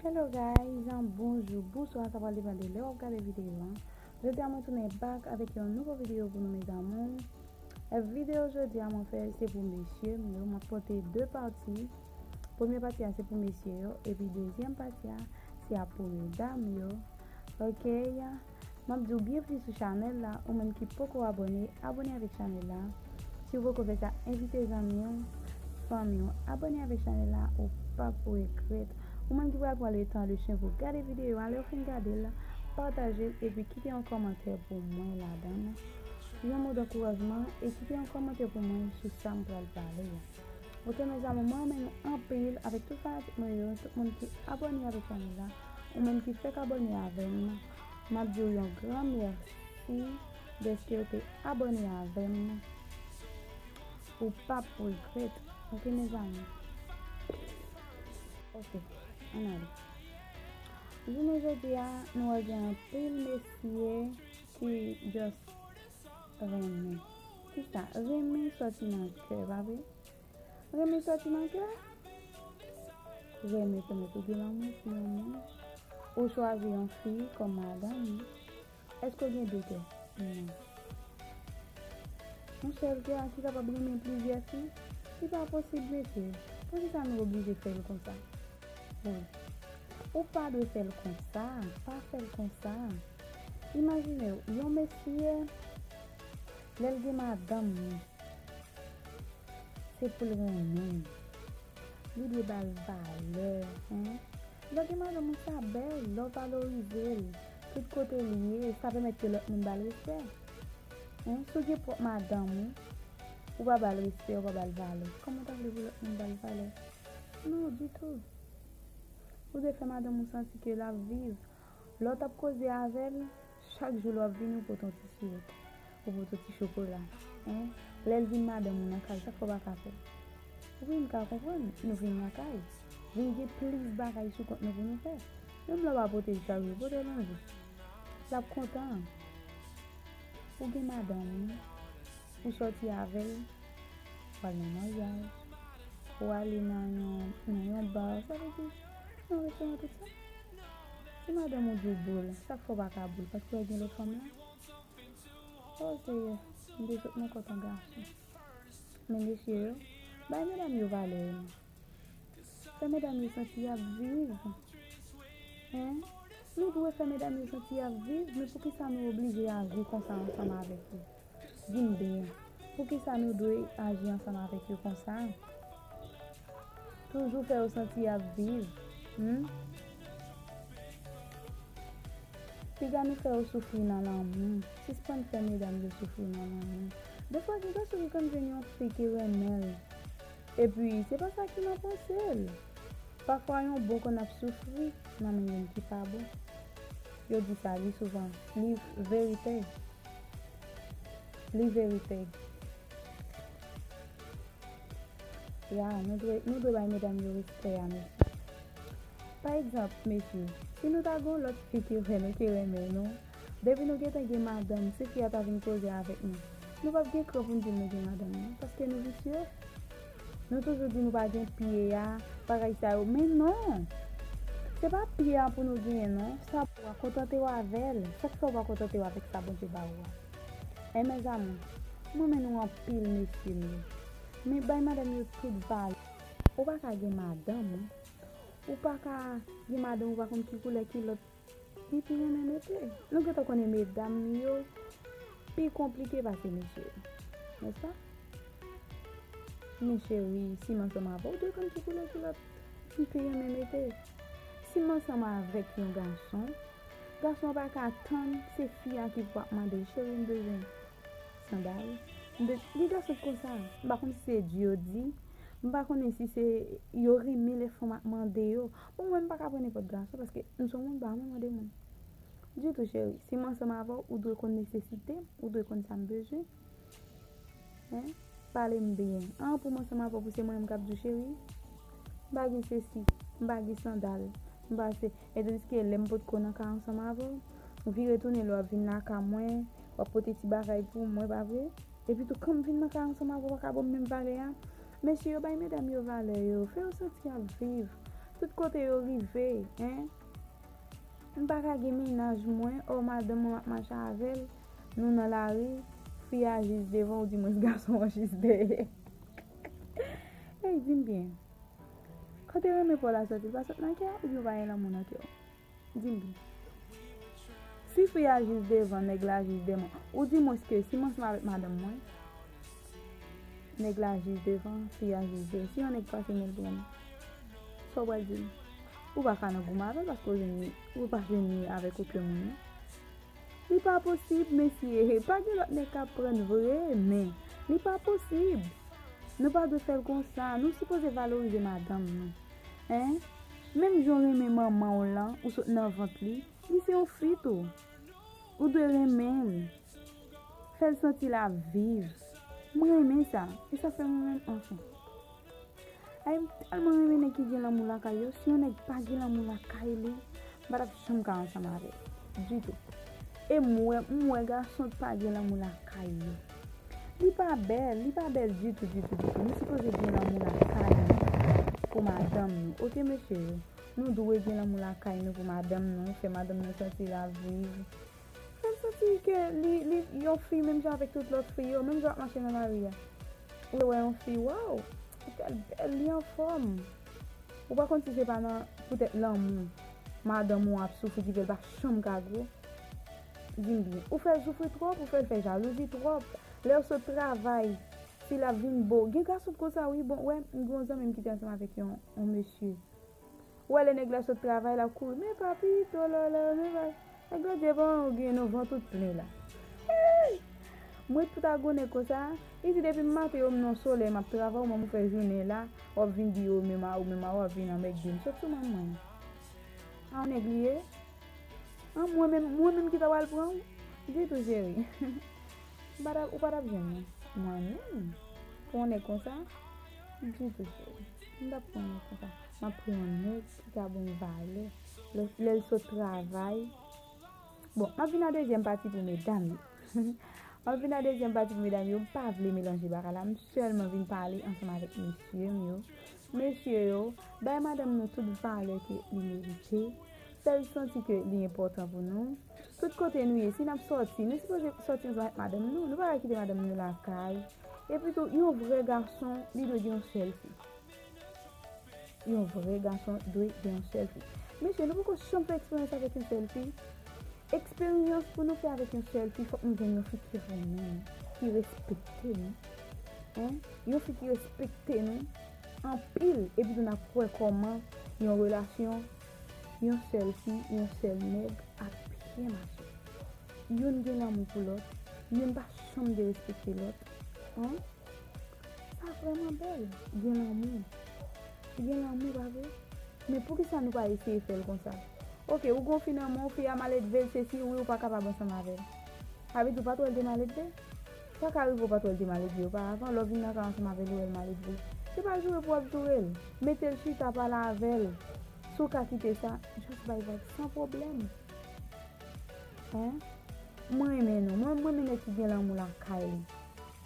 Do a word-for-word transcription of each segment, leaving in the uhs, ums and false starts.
Hello guys, bonjou, bonswa, sa pral depann de lè w ap gade videyo a. Jodi a mwen tounen back avèk yon nouvo videyo pou nou, mes amours. Videyo jodi a mwen fè se pou mesye m yo, m ap pote de pati. Premye pati a se pou mesye yo, epi dezyèm pati a se ap pou medam yo. Ok, m ap di w byenvni sou chanèl la, ou menm ki poko abòne, abòne avèk chanèl la. Si w poko fè sa, envite zanmi w, fanmi w, abòne avèk chanèl la, ou p ap regrèt. Ou menm ki pral pran letan de chen pou gade videyo a, lè w fin gade l, pataje l epi kite yon kòmantè pou mwen ladan l. Yon mo dankourajman e kite yon kòmantè pou mwen sou sa m pral pale a. Ok, mes amours, mwen renmen nou anpil avèk tout fanatik mwen yo, tout moun ki abòne avèk chanèl la, ou menm ki fèk abòne avè m, m ap di w yon gran mèsi dèske w te abòne avè m. Ou p ap regrèt. Ok, mes amours. Ok, ann ale. Jounen jodi a, nou wè gen anpil mesye ki just renmen. Kisa? Renmen sòti nan kè, pa vre? Renmen sòti nan kè? Renmen pèmèt ou gen lanmou pou yon moun. Ou chwazi yon fi kòm madanm ou. Èske w gen de kè? Non. Yon sèl kè a ki kapab renmen plizyè fi? Li pa posib, mesye. Poukisa nou oblije fè l konsa? Wi. Ou pa dwe fè l konsa. Pa fè l konsa. Imajine w, yon mesye, lè l gen madanm li, se pou l renmen l. Li dwe ba l valè, en. Lè w gen madanm ou, sa bèl, lè w valorize l, tout kote l ye, sa pèmèt ke lòt moun ba l respè. En, si w gen pwòp madanm ou, ou pa ba l respè, ou pa ba l valè, kòman w ta vle pou lòt moun ba l valè? Non, ditou. Ou dwe fè madanm ou santi ke l ap viv. Lè w t ap koze avè l, chak jou lè w ap vini, ou pote yon ti sirop, ou pote yon ti chokola. En, lè l vin madanm ou nan kay, sa k fè w pa ka fè? Wi, m ka konprann, nou vin nan kay. Vin gen plis bagay sou kont nou pou nou fè. Menm lè w pa pote l chak jou, pote l yon jou. L ap kontan. Ou gen madanm ou, ou sòti avè l, ou al nan maryaj, ou ale nan yon, nan yon ba, sa vle di, nan restoran, tout sa. Si madanm ou di w bo l, sa k fè w pa ka bo l? Paske w gen lòt fanm la? O Seyè, m te sot nan kont yon gason. Men mesye yo, bay medam yo valè yo non. Fè medam yo santi y ap viv. En? Nou dwe fè medam yo santi y ap viv, men poukisa nou oblije aji konsa ansanm avèk yo? Di m byen, poukisa nou dwe aji ansanm avèk yo konsa? Toujou fè yo santi y ap viv. Hmm? Piga nou fè yo soufri nan lanmou. Sispann fè medam yo soufri nan lanmou. Defwa, gen gason ki konn jwenn yon fi ki renmen l. Epi, se pa sa ki nan panse l. Pafwa, yon bon konn ap soufri nan men youn ki pa bon. Yo di sa, li souvan, li verite. Li verite. Ya, nou dwe, nou dwe bay medam yo respè a, mesye. Pa egzanp, mesye, si nou ta gen yon lòt fi ki vre nou, ki renmen nou, depi nou gentan gen madanm, si fi a ta vin koze avèk nou, nou p ap gen kran pou n di l nou gen madanm, non, paske nou visye. Nou toujou di nou pa gen pye a, bagay sa yo, men non! Se pa pye a pou nou genyen, non. Sa pou w a, kontante w avè l. Sa k fè w pa kontante w avèk sa Bondye ba ou a? En, mes amours, mwen renmen nou anpil, mesye m yo. Men bay madanm yo tout valè. Ou pa ka gen madanm ou. Ou pa ka gen madanm ou pa konn ki koulè kilòt li pi renmen mete. Nou gentan konnen medam yo pi konplike pase mesye yo. Nèspa? Men cheri, si m ansanm avè w, ou dwe konn ki koulè kilòt li pi renmen mete. Si m ansanm avèk yon gason, gason an pa ka tann se fi a ki pou ap mande l, cheri, m bezwen sandal. M bezwen, gen gason ki konsa. M pa konn si se di yo di. M pa konnen si se yo renmen lè fanm ap mande yo. Bon, mwen, m pa ka pran nenpòt gason paske m se yon moun, m pa renmen mande moun. Ditou, cheri. Si m ansanm avè w, ou dwe konn nesesite m, ou dwe konn sa m bezwen. En? Pale m byen. An, pou m ansanm avè w, pou se mwen menm k ap di w, cheri, m pa gen sesi, m pa gen sandal, m pa se, e tandiske lè m potko nan kay ansanm avè w, ou vire tounen lè w ap vin lakay mwen, w ap pote ti bagay pou mwen, pa vre? Epi tou, kan m vin nan kay ansanm avè w, ou pa ka ban m menm valè a? Mesye yo, bay medam yo valè yo, fè yo santi y ap viv. Tout kote yo rive, en. M pa ka gen mennaj mwen, o madanm mwen ap mache avè l, nou nan lari, fi a jis devan, oudimwens gason an jis dèyè. Ey, di m byen. Kote renmen pa w la soti, li pa sot nan kè w, oubyen w pa gen lanmou nan kè w? Di m byen. Si fi a jis devan, nèg la jis dèyè, oudimwens ke si m ansanm avèk madanm mwen, nèg la jis devan, fi a jis dèyè. Si yon nèg pase men l pran m, sa w pral di m? Ou pa ka nan goumen avè l paske w jwenn li, ou pa jwenn li avèk okenn moun non. Li pa posib, mesye. Pa gen lòt nèg k ap pran l vre, men li pa posib. Nou pa dwe fè l konsa. Nou sipoze valorize madanm nou. En? Menm jan w renmen manman w lan, ou sot nan vant li, li se yon fi tou. Ou dwe renmen l. Fè l santi l ap viv. Mwen renmen sa. E sa fè mwen menm, anfen. Ay, m tèlman renmen nèg ki gen lanmou lakay yo. Si yon nèg pa gen lanmou lakay li, m pa t ap janm ka ansanm avè l. Ditou. E m wè, m wè gason k pa gen lanmou lakay yo. Li pa bèl, li pa bèl ditou, ditou, ditou. Nou sipoze gen lanmou lakay nou pou madanm nou. Oke, mesye yo? Nou dwe gen lanmou lakay nou pou madanm nou. Fè madanm nou santi l ap viv. Fè l santi ke li, li yon fi menm jan avèk tout lòt fi yo, menm jan w ap mache nan lari a. Ou wè yon fi, waw, tèl bèl, li anfòm. Ou pa konn si se pa nan poutèt lanmou madanm ou ap soufri ki fè l pa janm ka gwo. Di m byen, ou fè l soufri twòp, ou fè l fè jalouzi twòp. Lè w sot travay, si l ap vin bo. Gen gason konsa wi, bon, wè, m gen yon zanmi m ki te ansanm avèk yon, yon mesye. Ou wè lè nèg la sot travay, l ap kouri, men papito lòlò, men pa. Nèg la di, epa ou gen nou van tout plen la. Hey! Mwen tout a gwo nèg konsa, li di depi m maten yo m nan solèy, m ap travay, ou menm ou fè jounen la, w ap vin di yo menm a, ou menm a, w ap vin anmègde m. Sot sou manman mwen. A yon nèg li ye? An, mwen menm, mwen menm ki ta pral pran w? Ditou, cheri. M pa t ap, ou pa t ap jwenn mwen. Mwen menm? Pou yon nèg konsa? Ditou, cheri. M p ap pran yon nèg konsa. M ap pran yon nèg ki ka ban m valè. Lè, lè l sot travay. Bon, m ap vin nan dezyèm pati pou medam yo. M ap vin nan dezyèm pati pou medam yo. M pa vle melanje bagay la. M sèlman vin pale ansanm avèk mesye m yo. Mesye yo, bay madanm nou tout valè ke li merite. Fè l santi ke li enpòtan pou nou. Tout kote nou ye, si n ap sòti, nou sipoze sòti ansanm ak madanm nou. Nou pa ka kite madanm nou lakay. Epi tou, yon vrè gason, li dwe gen yon sèl fi. Yon vrè gason dwe gen yon sèl fi. Mesye, nou poko janm fè eksperyans avèk yon sèl fi? Eksperyans pou nou fè avèk yon sèl fi, fòk nou jwenn yon fi ki renmen nou, ki respekte nou. En? Yon fi ki respekte nou anpil, epi tou n ap wè kòman yon relasyon, yon sèl fi, yon sèl nèg ap byen mache. Youn gen lanmou pou lòt, youn pa janm derespekte lòt. En? Sa vrèman bèl, gen lanmou. Gen lanmou, pa vre? Men poukisa nou pa eseye fè l konsa? Oke, ou gon fi nan men w, fi a maledve l, se si wi ou pa kapab ansanm avè l. Sa vle di ou pa t wè l te maledve? Sa ka rive ou pa t wè l te maledve oparavan, lè w vin nan kay ansanm avè l ou wè l maledve. Se pa joure pou w ap joure l. Mete l chita, pale avè l. Si w ka kite sa, just bay vag san pwoblèm. En? Mwen renmen nou. Mwen, mwen renmen nèg ki gen lanmou lakay li.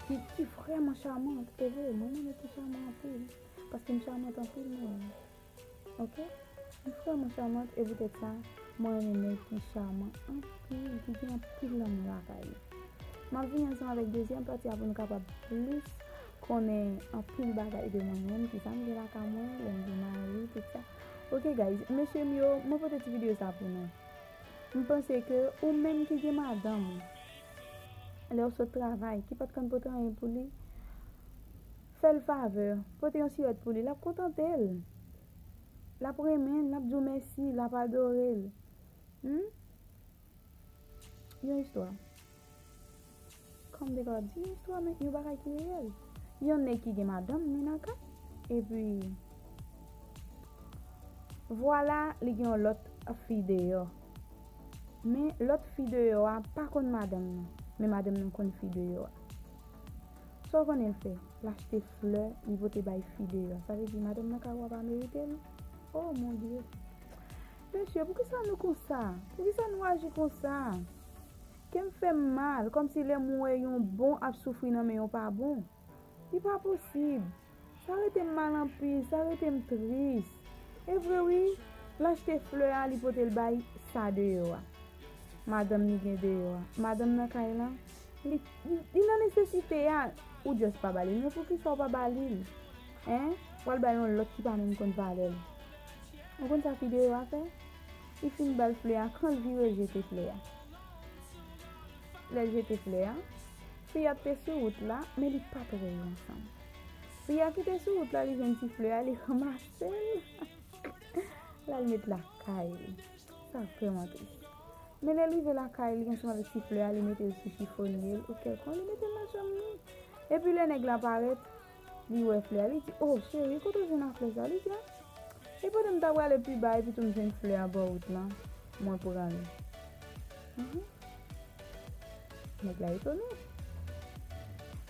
Ki, ki vrèman charmant. E vre, mwen renmen nèg ki charmant anpil. Paske m charmant anpil, mwen. Oke? M vrèman charmant, e poutèt sa, mwen renmen nèg ki charmant anpil, ki gen anpil lanmou lakay li. M ap vini ansanm avèk dezyèm pati a pou nou kapab plis konnen anpil bagay de mwen menm, kisa m gen lakay mwen, lè m gen mari, tout sa. Oke, guys, mesye m yo, mwen pote ti videyo sa pou nou. M panse ke ou menm ki gen madanm ou, lè w sot travay, ki pa t konn pote anyen pou li, fè l favè, pote yon sirèt pou li, l ap kontante l. L ap renmen l, l ap di w mèsi, l ap adore l. Hmm? Yon istwa. Kòm m te kapab di yon istwa, men yon bagay ki reyèl. Yon nèg ki gen madanm li nan kay, epi vwala, li gen yon lòt fi deyò. Men lòt fi deyò a pa konn madanm nan, men madanm nan konn fi deyò a. Sa w konnen l fè? L achte flè, li pote bay fi deyò a. Sa vle di madanm nan ka wè pa merite l? Oh mon Dieu! Mesye, poukisa nou konsa? Poukisa nou aji konsa? Kè m fè m mal, kòmsi lè m wè yon bon ap soufri nan men yon pa bon. Li pa posib. Sa rete m mal anpil, sa rete m tris. E vre wi, l achte flè a, li pote l bay sa deyò a. Madanm li gen deyò a. Madanm nan kay la, li, li, li nan nesesite a, ou just pa ba li l. Men poukisa w pa ba li l? Hein? W al bay yon lòt ki pa menm konn valè l. Ou konn sa fi deyò a fè? Li fin ba l flè a, kan l vire l jete flè a. Lè l jete flè a, fi a te sou wout la, men li pa t wè yo ansanm. Fi a ki te sou wout la, li jwenn ti flè a, li ranmase l. L al met lakay li. Sa vrèman tris. Men lè l rive lakay li, ansanm avèk ti flè a, li mete l sou chifonye l, ou kèlkonk, li mete l nan chanm li. Epi lè nèg la parèt, li wè flè a, li di, "O, cheri, kote w jwenn ak flè sa?" Li di, "A, e pandan m ta prale pi ba, epi tou m jwenn flè a bò wout lan, mwen pran li." Mhm. Nèg la etone.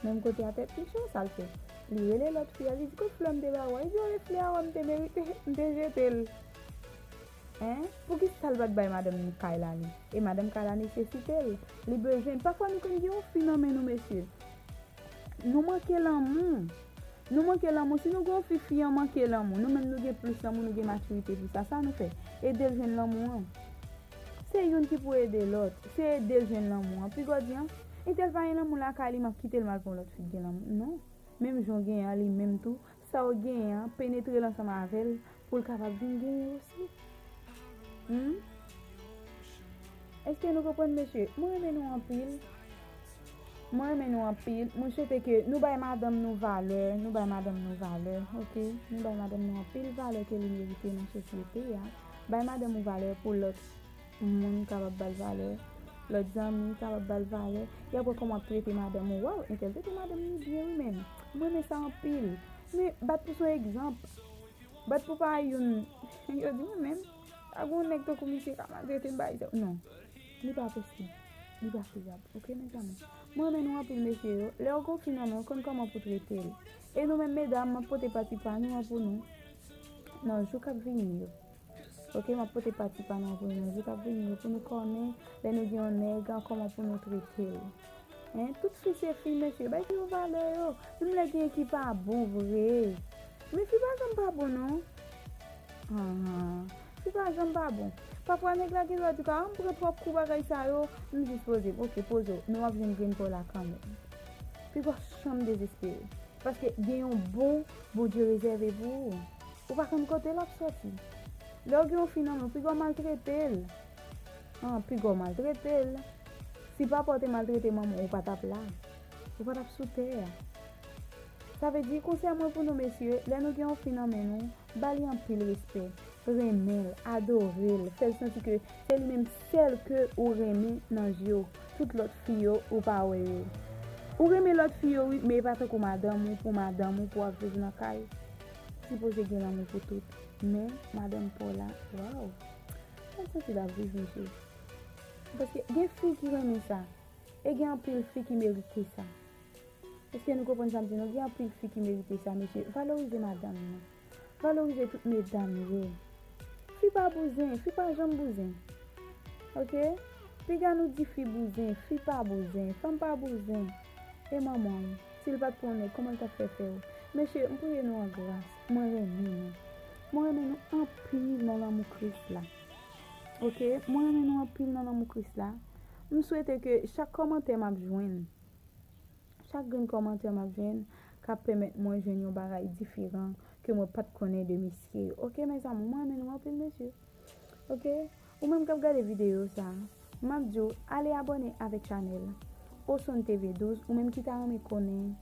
Menm kote a tèt li cho, sa l fè? Li rele lòt fi a, li di, "Kot flè m te ba w a?" Li di, "O, e flè a w a m te merite, m te jete l." Hein? Poukisa l pa t bay madanm kay la li? E madanm kay la nesesite l. Li bezwen l. Pafwa nou konn gen yon fi nan men nou, mesye. Nou manke lanmou. Nou manke lanmou. Si nou gen yon fi, fi an manke lanmou. Nou menm nou gen plis lanmou, nou gen matirite pou sa. Sa nou fè? Ede l jwenn lanmou an. Se youn ki pou ede lòt. Se ede l jwenn lanmou an. Piga w di, "An, entèl pa gen lanmou lakay li, m ap kite l, m al pran lòt fi ki gen lanmou." Non. Menm jan w genyen an, li menm tou, sa w genyen an, penetre l ansanm avè l pou l kapab vin genyen osi. Hmm? Èske nou konprann, mesye? Mwen renmen nou anpil. Mwen renmen nou anpil. Mwen swete ke nou bay madanm nou valè, nou bay madanm nou valè, oke? Nou bay madanm nou anpil valè ke li merite nan sosyete a. Bay madanm ou valè pou lòt moun kapab ba l valè, lòt zanmi kapab ba l valè. E apre kòman w ap trete madanm ou? Waw, entèl trete madanm li byen wi menm. Mwen renmen sa anpil. Men bat pou se yon egzanp. Bat pou pa youn. Yo di mwen menm, pa gen yon nèg tankou misye ka maltrete m bagay sa. Non. Li pa posib. Li pa fezab. Oke, mezanmi? Mwen renmen nou anpil, mesye yo. Lè w gen yon fi nan men w, konn kòman pou trete l. E nou menm medam, m ap pote pati pa nou an pou nou nan jou k ap vini yo. Oke, m ap pote pati pa nou an pou nou nan jou k ap vini yo, pou nou konnen lè nou gen yon nèg, kòman pou nou trete l. Hein? Tout fi se fi, mesye. Bay fi yo valè yo. Menm lè gen ki pa bon vre. Men fi pa janm pa bon, non. Ahan. Fi pa janm pa bon. Pafwa, nèg la gen dwa di, "A, m pran twòp kou bagay sa yo, m jis poze m." Oke, poze w. Men w ap jwenn grenn pa w la kanmenm. Piga w janm dezespere. Paske gen yon bon Bondye rezève pou ou. Ou pa konn kote l ap soti. Lè w gen yon fi nan men w, piga w maltrete l. An, piga w maltrete l. Si papa w te maltrete manman w, ou pa t ap la. Ou pa t ap sou tè a. Sa vle di, konsèy mwen pou nou, mesye, lè nou gen yon fi nan men nou, ba li anpil respè. Renmen l, adore l, fè l santi ke se li menm sèl ke ou renmen nan je w. Tout lòt fi yo, ou pa wè yo. Ou renmen lòt fi yo, wi, men e pa tankou madanm ou, pou madanm ou, pou w ap viv nan kay. Sipoze gen lanmou pou tout. Men, madanm pa w la, waw. Fè l santi l ap viv, mesye. Paske gen fi ki renmen sa. E gen anpil fi ki merite sa. Èske nou konprann sa m di nou? Gen anpil fi ki merite sa, mesye. Valorize madanm nou. Valorize tout medam yo. Fi pa bouzen, fi pa janm bouzen. Oke? Piga nou di fi bouzen, fi pa bouzen, fanm pa bouzen. E manman w, si l pa t pou yon nèg, kòman l t ap fè fè w? Mesye, m priye nou an gras. Mwen renmen nou. Mwen renmen nou anpil nan lanmou Kris la. Oke? Mwen renmen nou anpil nan lanmou Kris la. M swete ke chak kòmantè m ap jwenn, chak grenn kòmantè m ap jwenn ka pèmèt mwen jwenn yon bagay diferan ke mwen pa t konnen de mesye yo. Oke, mezanmi, mwen renmen nou anpil, mesye. Oke? Ou menm k ap gade videyo sa, m ap di w, ale abòne avèk chanèl Osonn T V douz, ou menm ki ta renmen konnen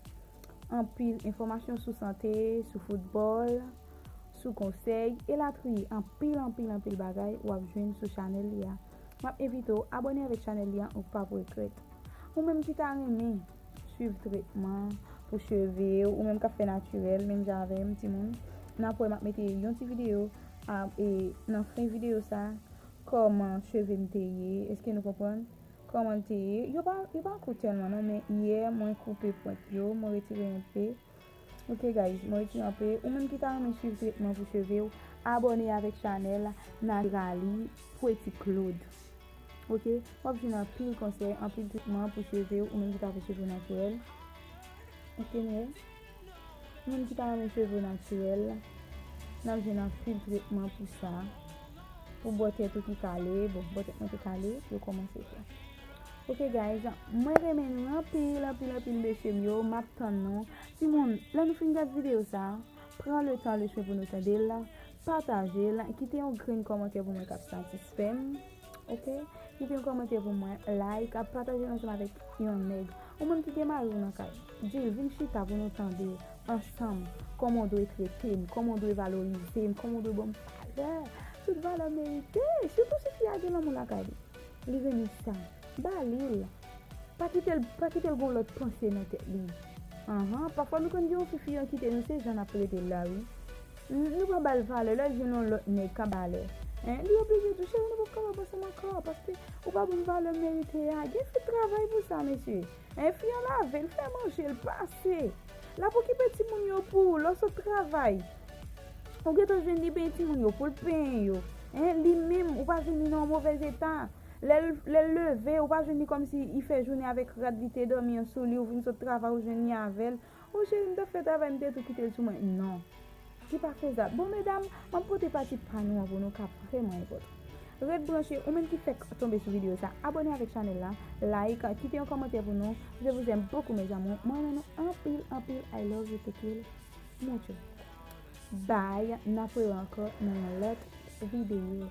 anpil enfòmasyon sou sante, sou foutbòl, sou konsèy, elatriye, anpil, anpil, anpil bagay w ap jwenn sou chanèl li a. M ap envite w abòne avèk chanèl li a, ou p ap regrèt. Ou menm ki ta renmen swiv tretman pou cheve w, ou menm k ap fè natirèl, menm jan avè m, timoun, n ap wè m ap mete yon ti videyo a, e, nan fen videyo sa, kòman cheve m te ye, èske nou konprann? Kòman l te ye? Yo pa, yo pa kou tèlman non, men yè mwen koupe pwent yo, mwen retire yon pe. Oke, guys, mwen retire yon pe. Ou menm ki ta renmen swiv tretman pou cheve w, abòne avèk chanèl Naturally Pretty Claude. Oke? W ap jwenn anpil konsèy, anpil tretman pou cheve w, ou menm ki ta vle cheve w natirèl. Oke, men. Ou menm ki ta renmen cheve w natirèl, n ap jwenn anpil tretman pou sa. Pou bò tèt ou ki kale, bon, bò tèt mwen te kale, yo kòmanse fè. Ok guys, mwen renmen nou anpil, anpil, anpil mesye m yo, m ap tann nou. Timoun, lè nou fin gad videyo sa, pran le tan, le swen pou nou tande l, pataje l, kite yon grenn kòmantè pou mwen k ap satisfè m. Ok? Kite yon kòmantè pou mwen, like, ap pataje l ansanm avèk yon nèg. Ou menm ki gen mari w nan kay, di l vin chita pou nou tande ansanm kòman w dwe trete m, kòman w dwe valorize m, kòman w dwe ban m valè. Tout valè merite, sitou si fi a gen lanmou lakay li. Li renmen sa. Ba li l. Pa kite l, pa kite l gon lòt panse nan tèt li. Anhan, pafwa nou konn gen yon fi, fi an kite nou, se jan n ap trete l la, wi. N- Nou pa ba l valè, lè l jwenn yon lòt nèg ka ba lè. Hein? Li oblije di w, cheri, nou p ap kapab ansanm ankò, paske ou pa ban m valè m merite a. Gen fi travay pou sa, mesye. Hein? Fi an lave, l fè manje, l pase. L ap okipe timoun yo pou ou, lè w sot travay. Ou gentan jwenn li benyen timoun yo pou l benyen yo. Hein? Li menm, ou pa jwenn li nan yon movèz eta. Lè l, lè l leve, ou pa jwenn li kòmsi li fè jounen avèk rad li te dòmi an sou li, ou vin sot travay, ou jwenn li avè l. O cheri, m t ap fè travay, m te tou kite l sou mwen. Non. Ki pa fezab. Bon, medam, m ap pote pati pa nou an pou nou ka vrèman enpòtan. Ret branche, ou menm ki fèk tonbe sou videyo sa, abòne avèk chanèl la, like, kite yon kòmantè pou nou. Je vous aime beaucoup, mes amours. Mwen renmen nou anpil, anpil. I love you, Tekil. Mucho. Bye, n ap wè ankò nan yon lòt videyo.